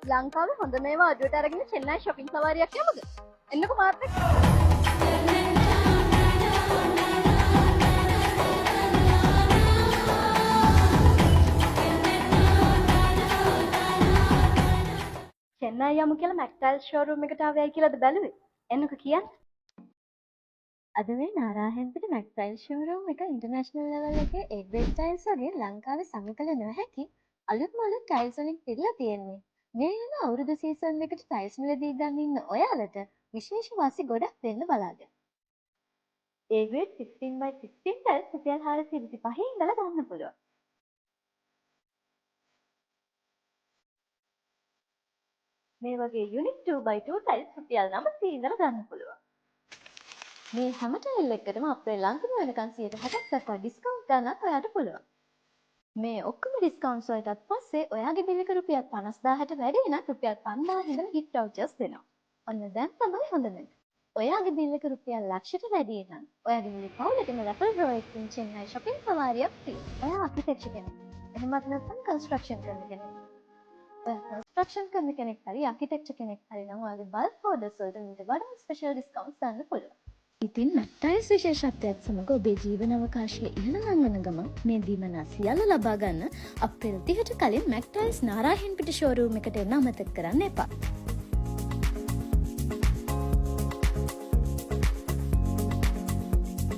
ලංකාවේ හොඳ මේවා අඩුවට අරගෙන චෙන්නයි shopping සවාරියක් යමුද? එන්නකෝ මාත් එක්ක. චෙන්නයි යමු කියලා මැක්ටයිල්ස් ෂෝරූම් එකට ආවේ ඇයි කියලාද බැලුවේ? එන්නකෝ කියන්න. අද මේ නාරාහෙන්පිට මැක්ටයිල් ෂෝරූම් එක ඉන්ටර්නැෂනල් ලෙවල් එකේ ඒ ග්‍රේඩ් ටයිල්ස් වගේ ලංකාවේ සඟ කළ නොහැකි අලුත්ම අලුත් ටයිල්ස් වලින් පිරලා තියෙන්නේ. මේ යන අවුරුදු සීසන් එකට ටයිල්ස් මිලදී ගන්න ඉන්න ඔයාලට විශේෂ වාසි ගොඩක් දෙන්න බලාගෙන. ඒ ග්‍රේඩ් 16 by 16 tiles රුපියල් 425 ඉඳලා ගන්න පුළුවන්. මේ වගේ යුනිට් 2 by 2 tiles රුපියල් 900 ඉඳලා ගන්න පුළුවන්. මේ හැම ටයිල් එකකටම අප්‍රේල් අන්තිම වෙනකන් 60ක් දක්වා ඩිස්කවුන්ට් ගන්නත් ඔයාට පුළුවන්. මේ ඔක්කොම ඩිස්කවුන්ට්ස් වලටත් පස්සේ ඔයාගේ බිල් එක රුපියල් 50,000ට වැඩි නම් රුපියල් 5,000 ඉඳලා ගිෆ්ට් වවුචර්ස් දෙනවා. ඔන්න දැන් තමයි හොඳම එක. ඔයාගේ බිල් එක රුපියල් ලක්ෂයට වැඩි නම් ඔයාගේ මුළු පවුලටම රැෆල් ඩ්‍රෝ එකකින් චෙන්නයි shopping සවාරියක් ෆ්‍රී. ඔයා ආකිටෙක්චර් කෙනෙක්. එහෙමත් නැත්නම් කන්ස්ට්‍රක්ෂන් කරන කෙනෙක්. ඔයා කන්ස්ට්‍රක්ෂන් කරන කෙනෙක් හරි ආකිටෙක්චර් කෙනෙක් හරි නම් ඔයාගේ බල්ක් ඕඩර්ස් වලට මීට වඩා ස්පෙෂල් ඩිස්කවුන්ට්ස් ගන්න පුළුවන්. ඉතින් මැක්ටයිල්ස් විශේෂත්වයත් සමග ඔබේ ජීවන අවකාශය ඉහළ නංවන ගමන් මේ දීමනා සියල්ල ලබා ගන්න අප්‍රේල් 30ට කලින් මැක්ටයිල්ස් නාරාහෙන්පිට ෂෝරූම් එකට එන්න අමතක කරන්න එපා.